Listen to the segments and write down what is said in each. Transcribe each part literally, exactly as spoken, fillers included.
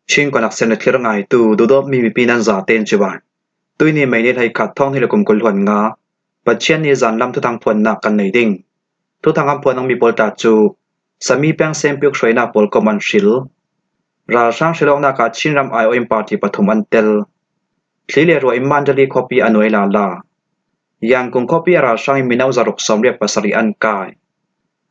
Chin kuanak sem le thlir ngaitu, duhdawtmi mipi nan zaten cibai. Tuini May ni hleikhat, thawng hnih le kum kul hluan nga, Pathian ni zan lam thuthang phuannak kan nei ding. Thuthang an phuan ding mi pawl tla cu Sami peng sempiuk hruainak pawl kawm an hril. Ralhrang hrilawknak ah Chin ram aiawh in party pathum an tel. Thli le ruah in Mandalay khuapi a nuai lala. Yangon khuapi a ralhrang in mino zaruk sawmriat pasarih an kai.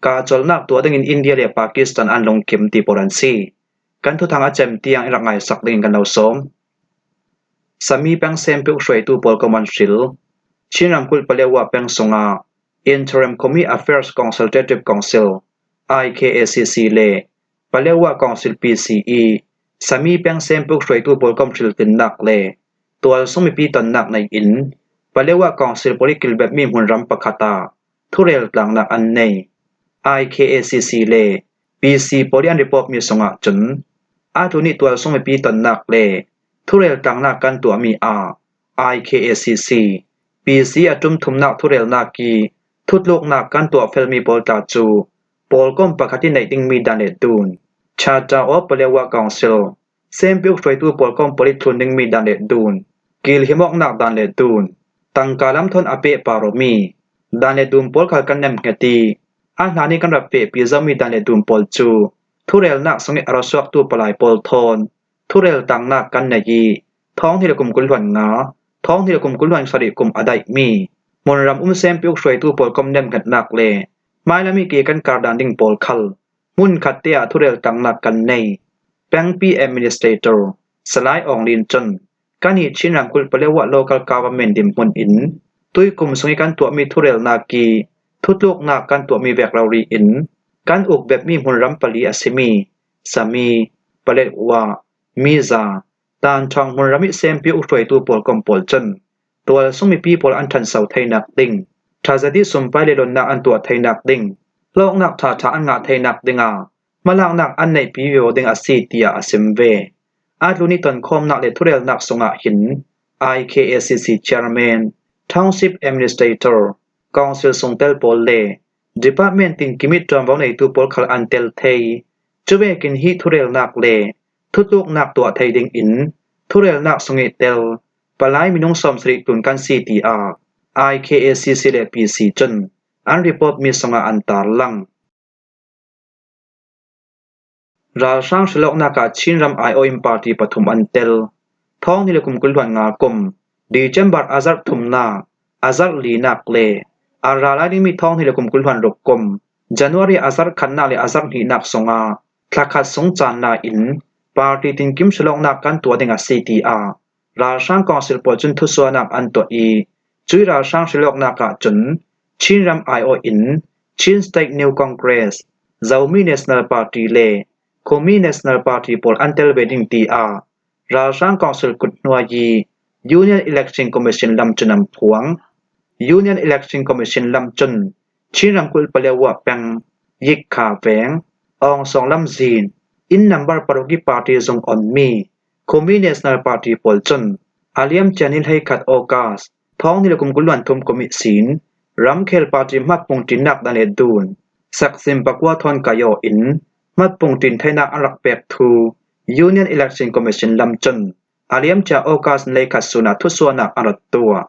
Kah colhnak tuah dingin India le Pakistan an lungkim ti pawl an si. Kan thuthang a cem tiang in rak ngaisak dingin kan lo sawm. Sami peng sempiuk hruaitu pawl kawm an hril. Chin ramkulh Paletwa peng sungah Interim Khumi Affairs Consultative Council, I K A C C, le Paletwa Council, P C, i Sami peng sempiuk hruaitu pawl kawm hrilhtinnak le tualsung mipi tonnak nei in Paletwa Council pawl i kilbetmi hmunram pakhat ah thurel tlangnak an nei. I K A C C le P C pawl i an report mi sungah cun, a tluni tualsung mipi tonnak le thurel tlangnak kan tuahmi ah I K A C C, P C a ṭum thumnak thurelnak i thutluknak kan tuah felmi pawl tla cu pawlkom pakhat i neih dingmi dan le dun, Charter of Paletwa Council, sempiuk hruaitu pawlkom pawl i thlun dingmi dan le dun, kilhimawknak dan le dun, tangka lam thawn a pehpar awmi dan le dun pawl khal kan nemhnget i, a hlan i kan rak pehpi zomi dan le dun pawl cu thurelnak sung i a ra suaktu palai pawl thawn thurel tlangnak kan nei i, thawng hnih le kum kul hluan nga, thawng hnih le kum kul hluan sarih kum a daihmi hmunram um sempiuk hruaitu pawlkom nemhngetnak le hmailam i ke kan kar dan ding pawl khal hmunkhat te ah thurel tlangnak kan nei. Pengpi Administrator Salai Aung Lin cun, kan i Chin ramkulh Paletwa local government dinhmun in tuikum sung i kan tuahmi thurelnak i thutluknak kan tuahmi vek rori in kan uk betmi hmunram pali a simi Sami, Paletwa, Miza, Tanthawng hmunram i sempiuk hruaitu pawlkom pawl cun tualsung mipi pawl an ṭhanso theinak ding, tragedy sumpai le lonnak an tuah theinak ding, hlawknak ṭhaṭha an ngah theinak dingah hmalaknak an neihpi vivo ding a si, tiah a sim ve. A tluni tonkhawmnak le thurelnak sungah hin I K A C C Chairman, Township Administrator, Council sungtel pawl le Department tinkim i ṭuanvo neitu pawl khal an tel thei. Cuvekin hi thurelnak le thutluknak tuah thei dingin thurelnak sung i tel palai minung sawmsarih tlun kan si, tiah I K A C C le P C cun an report mi sungah an tarlang. Ralhrang hrilawknak ah Chin ram aiawh in party pathum an tel. Thawng hnih le kum kul hluan nga kum December a zarh thumnak, a zarh linak le a ra lai dingmi thawng hnih le kum kul hluan ruk kum January a zarh khatnak le a zarh hnihnak sungah thlakhat sung caan nain party tinkim hrilawknak kan tuah ding a si, tiah ralhrang council pawl cun thusuahnak an tuah i, cui ralhrang hrilawknak ah cun Chin ram aiawh in Chin State New Congress, Zomi National Party le Khumi National Party pawl an tel ve ding, tiah ralhrang council kut hnuai i Union Election Commission lam cun an phuang. Union Election Commission lam cun Chin ramkulh Paletwa peng, Yikha veng, Aung Sawng lamzin, inn number paruk i party zung onmi Khumi National Party pawl cun a liamcia ni hleikhat August, thawng hnih le kum kul hluan thum kum ihsin ramkhel party hmatpung ṭinnak dan le dun, section pakua thawn kaih aw in hmatpung ṭin theinak an rak pek thu Union Election Commission lam cun a liamcia August ni hleikhat sun ah thusuahnak an rak tuah.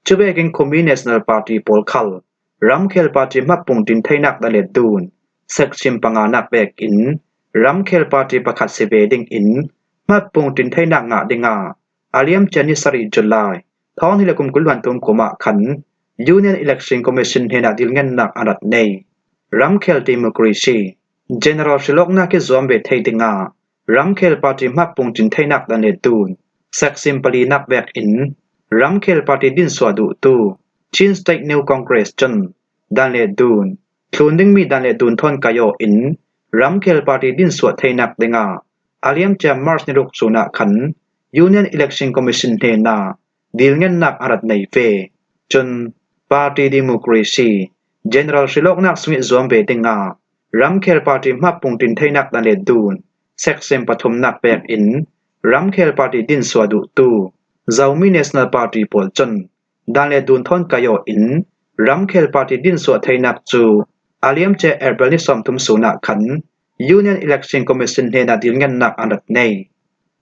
Cuvekin Khumi National Party pawl khal ramkhel party hmatpung ṭin theinak dan le dun, section panganak vekin ramkhel party pakhat si ve dingin hmatpung ṭin theinak ngah dingah a liamcia ni sarih July, thawng hnih le kum kul hluan thum kum ah khan Union Election Commission hnenah dilngennak an rak nei. Ramkhel democracy, general hrilawknak i zuam ve thei dingah ramkhel party hmatpung ṭin theinak dan le dun, section palinak vekin ramkhel party dinsuah duhtu Chin State New Congress cun dan le dun, thlun dingmi dan le dun thawn kaih aw in ramkhel party dinsuah theinak dingah a liamcia March ni ruk sun ah khan Union Election Commission hnenah dilngennak a rak nei ve. Cun party democracy, general hrilawknak sung i zuam ve dingah ramkhel party hmatpung ṭin theinak dan le dun, section pathumnak vekin ramkhel party dinsuah duhtu Zomi National Party pawl cun dan le dun thawn kaih aw in ramkhel party dinsuah theinak cu a liamcia April ni sawmthum sun ah khan Union Election Commission hnenah dilngennak an rak nei.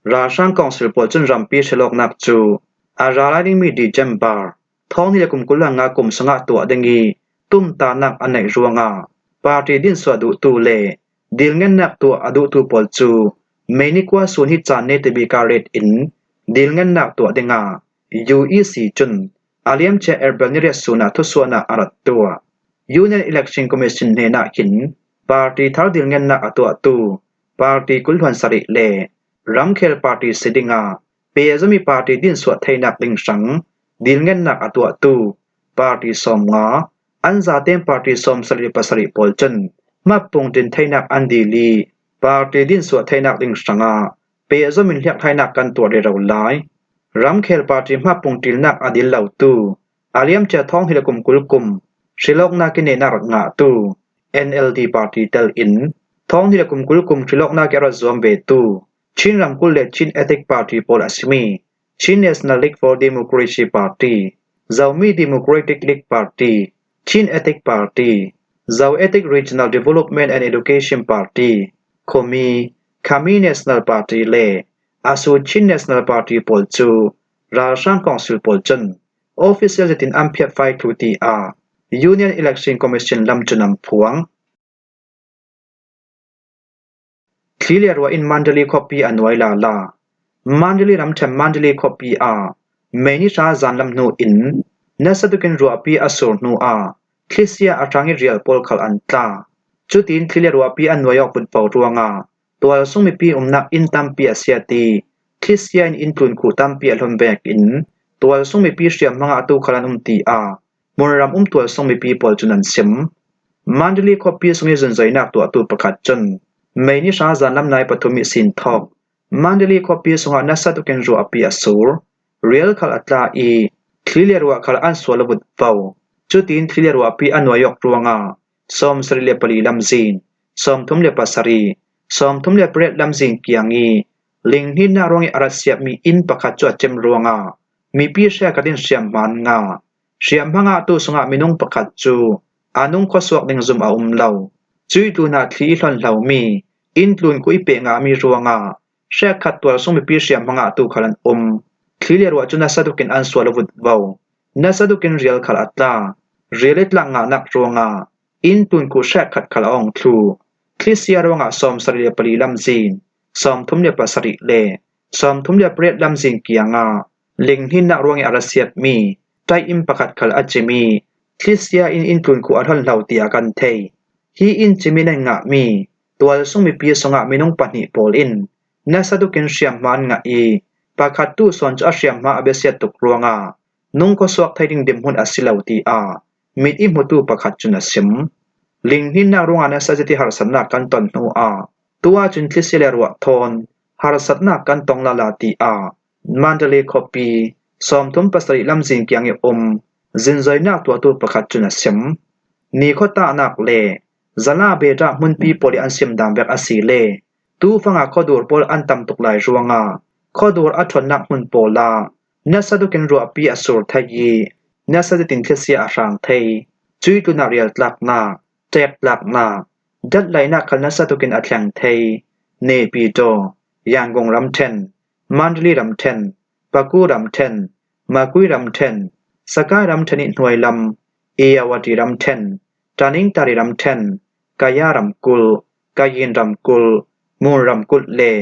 Ralhrang Council pawl cun rampi hrilawknak cu a ra lai dingmi December thawng hnih le kum kul le nga kum sungah tuah ding i tumtahnak a neih ruangah party dinsuah duhtu le dilngennak tuah a duhtu pawl cu May ni kua sun hi caan Netabika ret in dilngennak tuah dingah U E C cun a liamcia April ni riat sun ah thusuahnak a rak tuah. Union Election Commission hnenah hin party thar dilngennak a tuahtu party kul hluan sarih le ramkhel party si dingah pehzawmi party dinsuah theinak ding hrang dilngennak a tuahtu party sawmnga, an zaten party sawmsarih le pasarih pawl cun hmapung ṭin theinak an dil i party dinsuah theinak ding hrangah pehzawm in hliakhlainak kan tuah rero lai. Ramkhel party hmapung ṭilnak a dil lotu a liamcia thawng hnih le kum kul kum hrilawknak i neihnak rak ngahtu N L D party tel in thawng hnih le kum kul kum hrilawknak i a rak zuam vetu Chin ramkulh le Chin Ethnic Party pawl a simi Chin National League for Democracy Party, Zomi Democratic League Party, Chin Ethnic Party, Zo Ethnic Regional Development and Education Party, Khami, Khami National Party le Asu Chin National Party pawl cu ralhrang council pawl cun official zetin an phiatfai thlu tiah Union Election Commission lam cun an phuang. Thli le ruah in Mandalay khuapi a nuai lala. Mandalay ramṭhen Mandalay khuapi ah May ni hra zanlam hnu in nasa tukin ruahpi a sur hnu ah thlisia a hrang i rial pawl khal an tla. Cutin thli le ruahpi a nuai awk vutvo ruangah tualsung mipi umnak inn tampi a siat i thlisia in inn tlun khuh tampi a hlon vekin tualsung mipi hriamhma ngahtu khal an um tiah hmunram um tualsung mipi pawl cun an sim. Mandalay khuapi sung i zunzoinak tuahtu pakhat cun May ni hra zanlam nai pathum ihsin thawk Mandalay khuapi sungah nasa tukin ruahpi a sur, rial khal a tla i thli le ruah khal an sual a vutvo. Cutin thli le ruahpi a nuai awk ruangah sawmsarih le pali lamzin, sawmthum le pasarih, sawmthum le pariat lamzin kiang i linghnihnak ruang i a rak siatmi inn pakhat cu a cem ruangah mipi hriakhat in hriamhma an ngah. Hriamhma ngahtu sungah minung pakhat cu a nung khuasuak ding zum a um lo. Cuih tlunah thli i hlon hlomi inn tlun khuh i peh ngahmi ruangah hriatkhat tualsung mipi hriamhma ngahtu khal an um. Thli le ruah cu nasa tukin an sual a vutvo. Nasa tukin rial khal a tla. Rial i tlak ngahnak ruangah inn tlun khuh hriatkhat khal a ong thlu. Thlisia ruangah sawmsarih le pali lamzin, sawmthum le pasarih le sawmthum le pariat lamzin kiangah linghnihnak ruang i a rak siatmi ṭai inn pakhat khal a cim i thlisia in inn tlun khuh a hlon hlo tiah kan thei. Hi inn cim in an ngahmi tualsung mipi sungah minung pahnih pawl in nasa tukin hriamhma an ngah i pakhat tu sawn cu a hriamhma a biasiat tuk ruangah nung khuasuak thei ding dinhmun a si lo tiah mit i hmutu pakhat cun a sim. Linghnihnak ruangah nasa zet i harsatnak kan ton hnu ah tu ahcun thlisia le ruah thawn harsatnak kan tong lala tiah Mandalay khuapi sawmthum pasarih lamzin kiang i um zunzoinak tuahtu pakhat cun a sim. Ni khuatahnak le zala bedah hmunpi pawl i an sim dan vek a si le tufangah khuadur pawl an tam tuk lai ruangah khuadur a ṭhawnnak hmun pawl ah nasa tukin ruahpi a sur thei i nasa zetin thlisia a hrang thei. Cuih tlunah rialtlaknak, ṭektlaknak, datlaihnak khal nasa tukin a thleng thei. Naypyidaw, Yangon ramṭhen, Mandalay ramṭhen, Pakur ramṭhen, Magway ramṭhen, Sagaing ramṭhen i hnuailam, Irrawaddy ramṭhen, Tanintharyi ramṭhen, Gaya ramkulh, Kayin ramkulh, Mon ramkulh le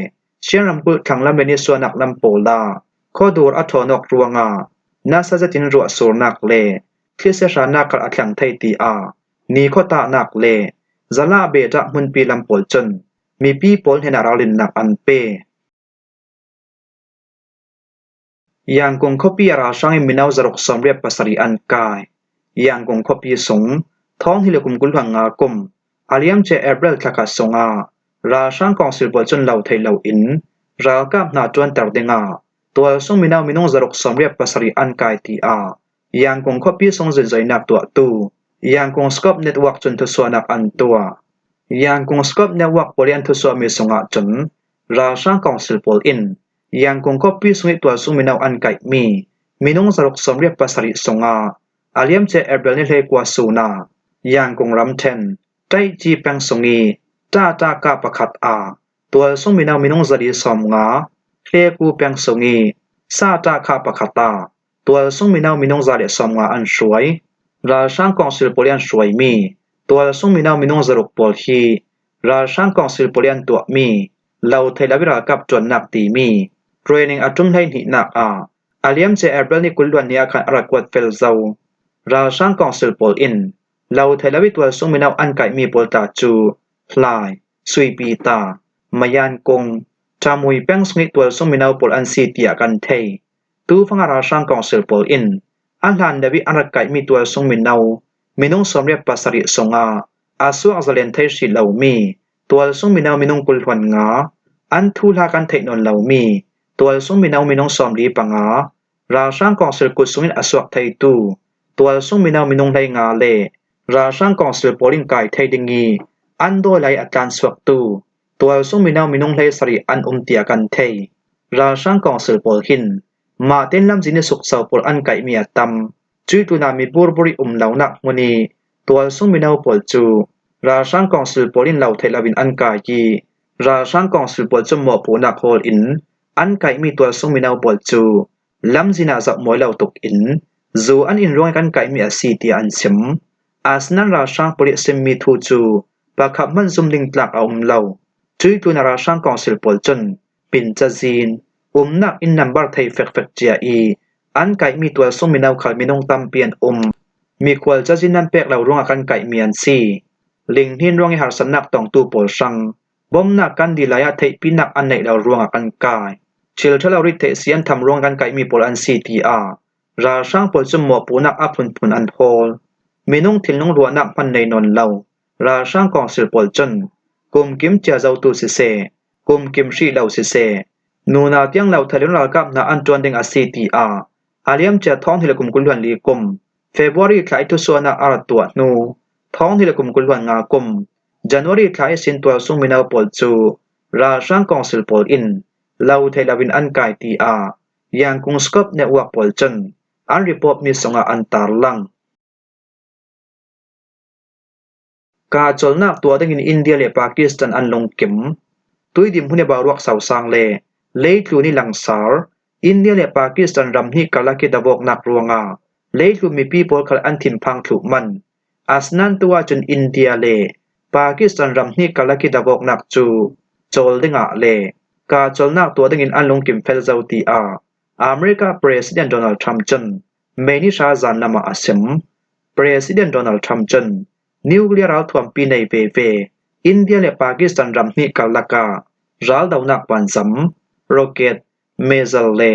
Shan ramkulh thlanglam le nisuahnak lam pawl ah khuadur a ṭhawn awk ruangah nasa zetin ruah surnak le thlisia hrannak khal a thleng thei tiah ni khuatahnak le zala bedah hmunpi lam pawl cun mipi pawl hnenah ralrinnak an pe. Yangon khuapi a ralhrang in mino zaruk sawmriat pasarih an kai. Yangon khuapi sung thawng hnih le kum kul hluan nga kum a liamcia April thlakhat sungah ralhrang council pawl cun lo thei loin ralkap hna ṭuanter dingah tualsung mino minung zaruk sawmriat pasarih an kai tiah Yangon khuapi sung zunzoinak tuahtu Yangon Scope Network cun thusuahnak an tuah. Yangon Scope Network pawl i an thusuahmi sungah cun ralhrang council pawl in Yangon khuapi sung i tualsung mino an kaihmi minung zaruk sawmriat pasarih sungah a liamcia April ni hleikua sun ah Yangon ramṭhen Taiji peng sung i ṭaṭaka pakhat ah tualsung mino minung zali sawmnga, Hlekhu peng sung i sa ṭah kha pakhat ah tualsung mino minung za le sawmnga an hruai. Ralhrang kawngsil pawl i an hruai mi tualsung mino minung zaruk pawl hi ralhrang kawngsil pawl i an tuah mi lo thei lo i ralkap ṭuannak ti mi training a ṭum hlei hnihnak ah a liamcia April ni kul le hnih ah khan a rak kuat fel zo. Ralhrang kawngsil pawl in lo thei lo i tualsung mino an kaih mi pawl ta cu Hlai, Suipi ta, Mayan Kung, Ṭamui peng sung i tualsung mino pawl an si tiah kan thei. Tufang ah ralhrang kawngsil pawl in a hlan deuh i an rak kaih mi tualsung mino minung sawmriat pasarih sung ah a suak zalen thei hrih lo mi tualsung mino minung kul le nga, an thuhla kan theih nawn lo mi tualsung mino minung sawmli panga, ralhrang kawngsil kut sung in a suak theitu tualsung mino minung hlei nga le ralhrang kawngsil pawl in kai thei ding i an dawi lai a tlan suaktu tualsung mino minung hlei sarih an um tiah kan thei. Ralhrang kawngsil pawl hin mahte in lamzin i sukso pawl an kaih mi a tam. Cuih tlun ah mi burbur i um lonak hmun i tualsung mino pawl cu ralhrang kawngsil pawl in lo theih lo in an kai i ralhrang kawngsil pawl cu mawhpuhnak hawl in an kaih mi tualsung mino pawl cu lamzin ah zoh mawi lo tuk in zu an in ruang i kan kaih mi a si tiah an sim. Asinain ralhrang pawl i a simmi thu cu pakhat hmanh zum ding tlak a um lo. Cuih tlun ah ralhrang kawngsil pawl cun pin cazin, umnak inn nambar thei fekfek cia i an kaihmi tualsung mino khal minung tampi an um. Mikhual cazin an pek lo ruangah kan kaihmi an si. Linghnin ruang i harsatnak tongtu pawl hrang bomnak kan dih lai ah theihpinak an neih lo ruangah kan kai. Thil ṭha lo rit theih si an tham ruang kan kaihmi pawl an si, tiah ralhrang pawl cu mawhpuhnak a phunphun an hawl. Minung thinlung ruahnak hman nei nawn lo ralhrang kawngsil pawl cun kumkim cia zotu siseh, kumkim hrih lo siseh, nunau tiang lo thei lo in ralkap hna an ṭuan ding a si, tiah a liamcia thawng hnih le kum kul hluan li kum February thla i thusuahnak a rak tuah hnu, thawng hnih le kum kul hluan nga kum January thla ihsin tualsung mino pawl cu ralhrang kawngsil pawl in lo thei lo in an kai, tiah Yangon Scope Network pawl cun an report mi sungah an tarlang. Kahcolhnak tuah dingin India le Pakistan an lungkim. Tuidim hmun i boruak sosang le leitlun i langsar India le Pakistan ram hnih karlak i davawknak ruangah leitlun mipi pawl khal an thinphang thluh man. Asinain tu ahcun India le Pakistan ram hnih karlak i davawknak cu cawl dingah le kahcolhnak tuah dingin an lungkim fel zo, tiah America President Donald Trump cun May ni hra zan lam ah a sim. President Donald Trump cun nuclear ralthuampi nei veve India le Pakistan ram hnih karlak ah raldonak vanzam, rocket, missile le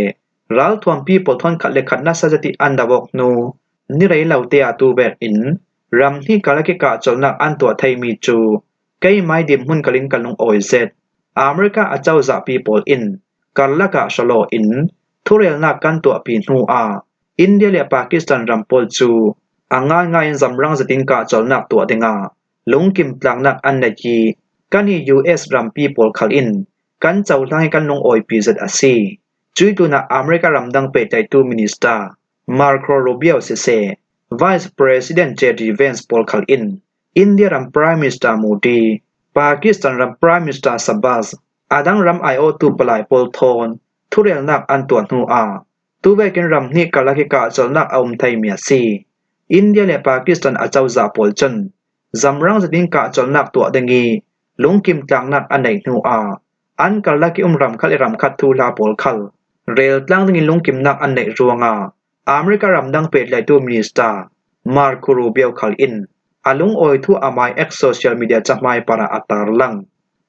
ralthuampi pawl thawn khat le khat nasa zet i an davawk hnu ni rei lo te ah tu vekin ram hnih karlak i kahcolhnak an tuah theimi cu keimai dim hmun kal in kan lungawi zet. America acozahpi pawl in karlak ah hralaw in thurelnak kan tuahpi hnu ah India le Pakistan ram pawl cu a ngaingai in zamrang zetin kahcolhnak tuah dingah lungkim tlaknak an neih i kan i U S rampi pawl khal in kan cohlang i kan lungawipi zet a si. Cuih tlunah America ramdang pehtlaihtu Minister Marco Rubio siseh, Vice President J D Vance pawl khal in India ram Prime Minister Modi, Pakistan ram Prime Minister Shahbaz, a dang ram aiawhtu palai pawl thawn thurelnak an tuah hnu ah tuvekin ram hnih karlak i kahcolhnak a um theimi a si. India le Pakistan acozah pawl cun zamrang zetin kahcolhnak tuah ding i lungkim tlaknak a neih hnu ah an karlak i um ram khat le ram khat thuhla pawl khal reltlang dingin lungkimnak an neih ruangah America ramdang pehtlaihtu Minister Marco Rubio khal in a lungawi thu amai X social media cahmai parah a tarlang.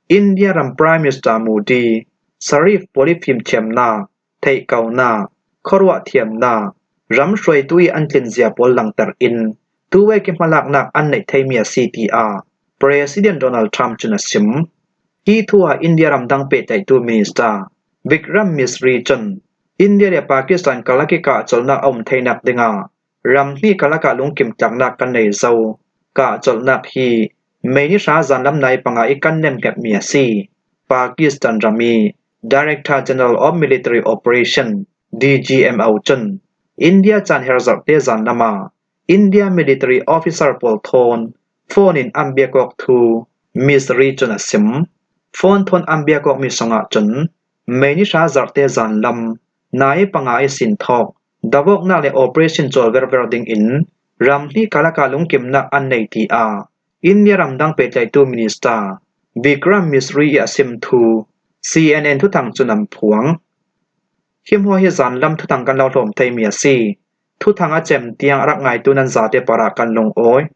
India ram Prime Minister Modi, Sharif pawl i fimthiamnak, theihkonak, khuaruah thiamnak, ram hruaitu i an tlinzia pawl langter in tuvekin hmalaknak an neih theimi a si, tiah President Donald Trump cun a sim. Hi thu ah India ramdang pehtlaihtu Minister Vikram Misri cun India le Pakistan karlak i kahcolhnak a um theinak dingah ram hnih karlak ah lungkim tlaknak kan nei zo. Kahcolhnak hi May ni hra zan lam nai panga i kan nemhngetmi a si. Pakistan ram i Director General of Military Operation, D G M O cun India caan her zarhte zan lam ah India military officer pawl thawn phone in an biak awk thu Misri cun a sim. Phone thawn an biak awkmi sungah cun Mei ni hra zarhte zanlam, nai panga i sin thawk, davawknak le operation cawl verver dingin ram hnih karlak ah lungkimnak an nei, tiah India ramdang pehtlaihtu Minister Vikram Misri ih a sim thu C N N thuthang cun an phuang. Himhawh hi zanlam thuthang kan lo hlawm theimi a si. Thuthang a cem tiang a rak ngaitu nan zate parah kan lungawi.